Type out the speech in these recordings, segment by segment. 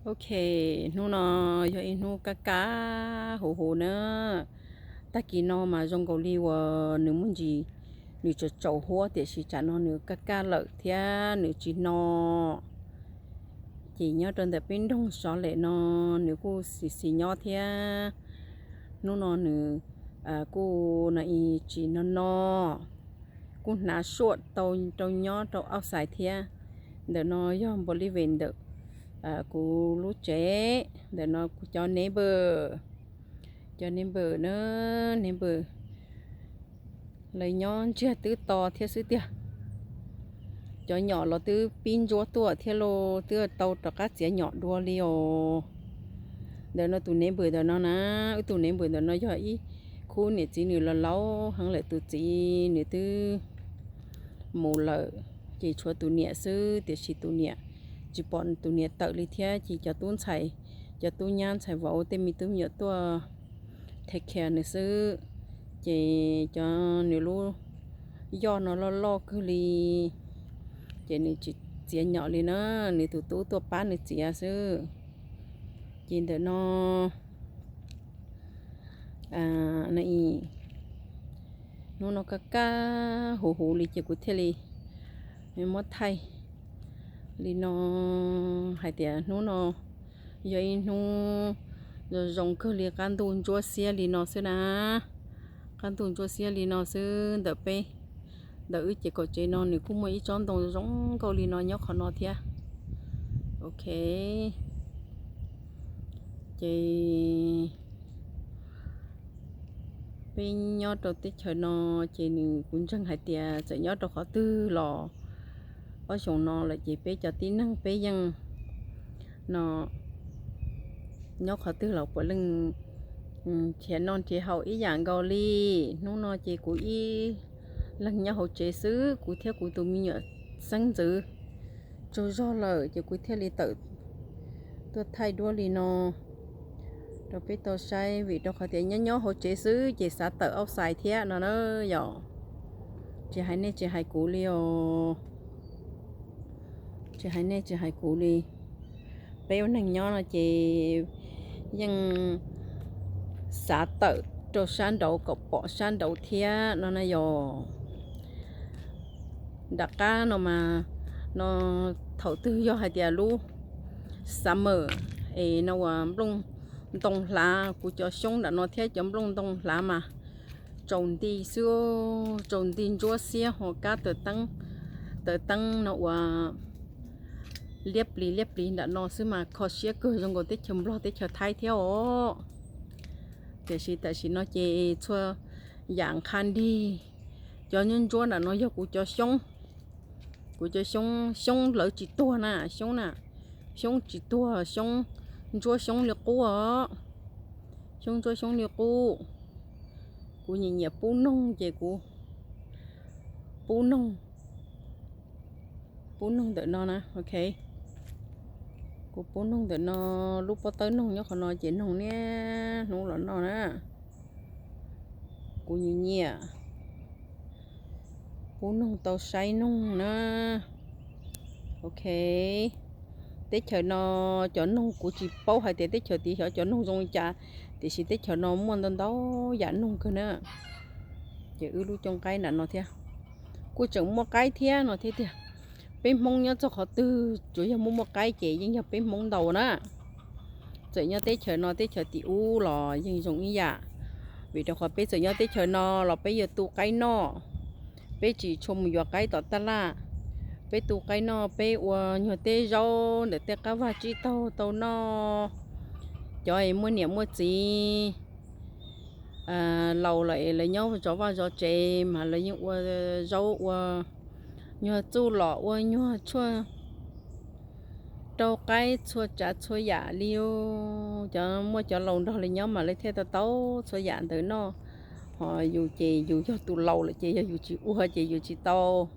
Ok, hnub no yog ib hnub kaj kaj huv huv na. Tag kis no mas zoo nkaus li uas nws muaj ntsis, nws tsaus tsaus huab tiam sis tsam no nws kaj kaj lawm thiab nws tsis no. Ces nyob rau ntawm peb nroog Sov Lem no nws kuj xis xis nyob thiab. Hnub no nws kuj no tsis no no, kuj hnav suam tau rau nyob rau outside thiab. Ntawm no yog npau li vem ntawm kuv lub tsev, ntawm no kuv cov neighbor, cov neighbor na, neighbor lawv nyob ntsiag twb to thiab xwb tiag. Cov nyom los twb pib ntsuab tuaj thiab lauj, twb tau rov qab txiav nyom dua li os. Ntawm no tus neighbor ntawm no na, wb tus neighbor ntawm no yog ib khub niam txiv nws los laus heev lawm, tus txiv nws twb mus lawm, ces tshuav tus niam xwb, tiam sis tus niam tsis pom tus niam tawm li thiab, ces cov tub ntxhais, cov tub nyab ntxhais vauv tej me tub me nyuam tuaj take care nws xwb. Ces cov nws lub yoj no loj loj kawg li, ces nws tsis txiav nyom li na, nws tus tub tuaj pab nws txiav xwb. Ces ntawm no hnub no kaj kaj huv huv li ces kuv thiaj li muab thaij li no, hais tias hnub no yog ib hnub zoo zoo kawg li, qab ntuj ntsuab xiab li no xwb na. Qab ntuj ntsuab xiab li no xwb. Ntawm peb, ntawm wb ces kaum tsev no nws kuj muaj ib tsob ntoo zoo nkauj li no nyob qhov no thiab. Ok, ces peb nyob rau teb chaws no ces nws, kuv ntseeg hais tias txawm nyob rau qhov twg los ob xyoos no lawm ces peb cov tib neeg peb yeej no nyob qhov twg los puav leej nrhiav noj nrhiav haus ib yam nkaus li. Hnub no ces kuv ib leeg nyob hauv tsev xwb, kuv thiab kuv tus me nyuam xeeb ntxwv tsaug zog lawm ces kuv thiaj li tawm tuaj thaij duab li no rau peb tau saib, vim rau qhov tias nyob nyob hauv tsev xwb ces xav tawm outside thiab no na yom. Tsis hais nej tsis hais kuv li os. Tsis hais nej tsis hais kuv li. Peb ua neeg nyob no ces yeej xav tawm rau sab nraud kom pom sab nraud thiab no na yom. Nram qab no mas, no thaum twg yog hais tias lub summer es no uas nplooj ntoo hlav, kuv cov xyoob nram no thiab cov nplooj ntoo hlav mas tsaus nti xwb, tsaus nti ntsuab xiab ho kab taws teeb, taws teeb no uas liab plis liab plis nram no xwb mas kho siab kawg zoo nkaus teb chaws Nplog teb chaws Thaib thiab os. Tiam sis tam sim no ces txhua yam nqha nrig. Cov ntsuab ntsuab nram no yog kuv cov xyoob, kuv cov xyoob, xyoob lawv tsis tuag na, xyoob na, xyoob tsis tuag, xyoob ntsuab xyoob li qub os. Xyoob ntsuab xyoob li qub. Kuv nyiam nyiam pub noog ces kuv pub noog, pub noog ntawm no na, ok. Kuv pub noog ntawm no, lub pob tawb noog nyob qhov no ces noog niaj hnub los noj na. Kuv nyiam nyiam pub noog tau saib noog na. Ok, teb chaws no cov noog kuv tsis paub hais tias teb chaws tid xyov cov noog zoo li cas, tiam sis teb chaws no muaj ntau ntau yam noog kawg na. Ces wb lub cooj qaib nram no thiab kuj tseem muaj qaib thiab no thiab tiag. Peb Hmoob nyob txog qhov twg tsuas yog muaj muaj qaib ces yeej yog peb Hmoob ntau na. Txawm nyob teb chaws no teb chaws tim ub los yeej zoo ib yam, vim rau qhov peb txawm nyob teb chaws no los peb yuav tu qaib noj. Peb tsis tshua mus yuav qaib tom taj laj, peb tu qaib noj, peb ua nyuag teb zaub ntawm tej qab vaj tsib taug tau noj. Cov es muaj niam muaj txiv laus lawm es lawv nyob zov vaj zov tsev mas lawv yeej ua zaub, ua nyuag txuj lom, ua nyuag tshuaj rau qaib, txhua tsav txhua yam li. Cov muaj cov laus nrog lawv nyob mas lawv thiaj tau tau txhua yam ntawd noj. Ho yus ces yus yog tus laus lawm ces yog yus tsis ua ces yus tsis tau.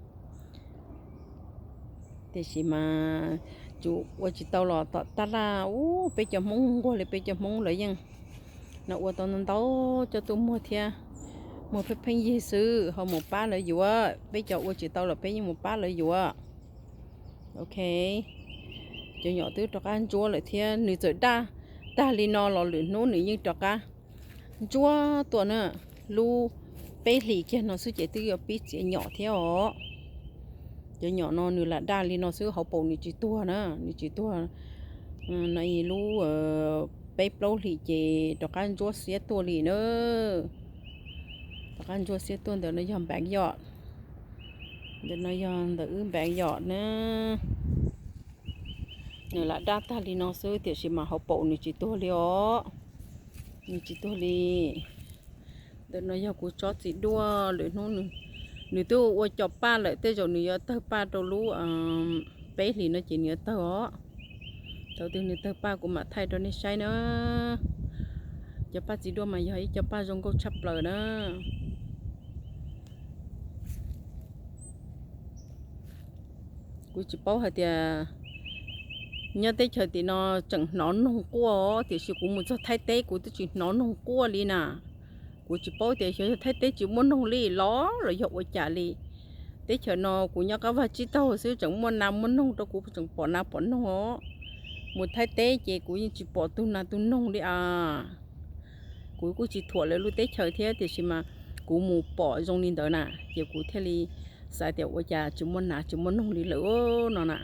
Tiam sis mas tsuas ua tsis tau los tom taj laj ub, peb cov Hmoob nquag li peb cov Hmoob lawv yeej no ua tau ntau ntau coj tuaj muag thiab, muag pheej pheej yig xwb ho mus pab lawv yuav. Peb cov ua tsis tau los peb yeej mus pab lawv yuav. Ok, Cov nyom twb rov qab ntsuab lawm thiab, nws txawm daj tag li no los lwm hnub nws yeej rov qab ntsuab tuaj na. Lub peb hlis kiag no xwb ces twb yuav pib txiav nyom thiab os. Cov nyom no nws lam daj li no xwb, hauv paus nws tsis tuag na, nws tsis tuag. No lub peb plaub hlis ces rov qab ntsuab xiab tuaj li na. Rov qab ntsuab xiab tuaj. Ntawm no yog npeev yom, ntawm no yog ntawm wb npeev yom na. Nws lam daj tag li no xwb tiam sis mas hauv paus nws tsis tuag li os, nws tsis tuag li. Ntawm no yog kuv tsob txiv duaj, lwm hnub nws twb ua co paj lawm, tej zaum nws yuav tawg paj rau lub peb hlis no ces nws yuav tawg os. Thaum twg nws tawg paj kuv mam thaij rau nej saib na. Cov paj txiv duaj mas yog ib co paj zoo nkauj tshaj plaws na. Kuv tsis paub hais tias nyob teb chaws tim no tseem hnov noog quaj, tiam sis kuv mus txog Thaib teb kuv twb tsis hnov noog quaj li na. Kuv tsis paub tias xyov yog Thaib teb tsis muaj noog li los los yog ua cas li. Teb chaws no kuv nyob qab vaj tsib taug xwb tseem muaj nas muaj noog rau kuv tseem pom nas pom noog os. Mus Thaib teb ces kuv yeej tsis pom tus nas tus noog li as. Kuv kuj tsis thuam lawv lub teb chaws thiab tiam sis mas kuv mus pom zoo li ntawd na, ces kuv thiaj li xav tias ua cas tsis muaj nas tsis muaj noog li lawm no na.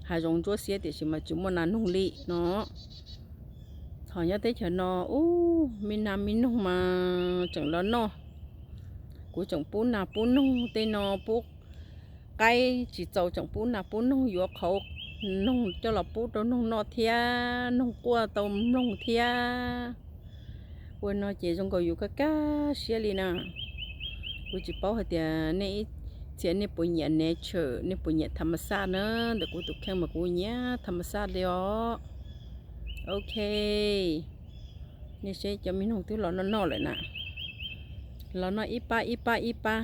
Hav zoov ntsuab xiab tiam sis mas tsis muaj nas noog li no. Ho nyob teb chaws no ub, me nas me noog mas tseem los noj. Kuv tseem pub nas pub noog, tej no pub qaib tsis txaus tseem pub nas pub noog, yuav qhauv noog coj los pub rau noog noj thiab, noog quaj tau mloog thiab. Ua no ces zoo nkaus yus kaj kaj siab li na. Kuv tsis paub hais tias nej ib txhia nej puas nyiam nature, nej puas nyiam tham ma xaj na. Ntawm kuv tus kheej mas kuv nyiam tham ma xaj li os. Ok, nej seb cov me noog twb los noj noj lawm na. Los noj ib pab ib pab ib pab.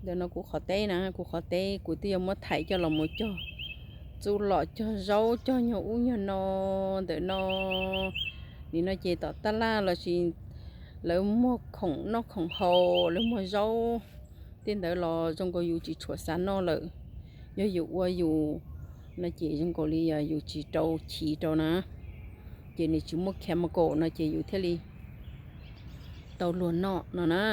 Ntawm no kuv qhov teb na, kuv qhov teb kuv twb yuav muab thaiv coj los mus cog txuj lom cog zaub cog nyuag ub nyuag no. Ntawm no, nim no ces tom taj laj los sis lawv muag khoom noj khoom haus, lawv muag zaub tej ntawd los zoo nkaus yus tsis tshua xav noj lawm. Yog yus ua yus no ces zoo nkaus li yus tsis rau chiv rau na, ces nws tsis muaj chemical no ces yus thiaj li tau luag noj no na.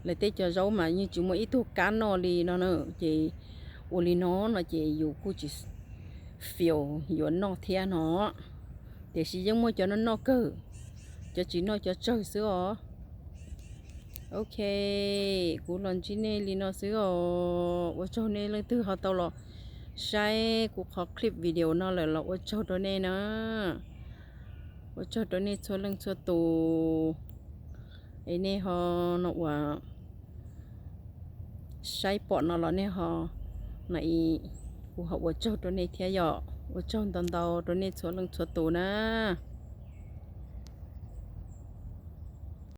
Lawv tej cov zaub mas yeej tsis muaj ib tug kab noj li no na, ces ua li no no ces yus kuj tsis feel yuav noj thiab no. Tiam sis yeej muaj cov noj noj kawg, cov tsis noj cov tsawg xwb os. Ok, kuv los ntsib nej li no xwb os. Ua tsaug nej leej twg ho tau los saib kuv qhov clip video no lawm los ua tsaug rau nej na. Ua tsaug rau nej txhua leej txhua tus. Es nej ho no uas saib pom no los nej ho, no kuv ho ua tsaug rau nej thiab yom. Ua tsaug ntau ntau rau nej txhua leej txhua tus na.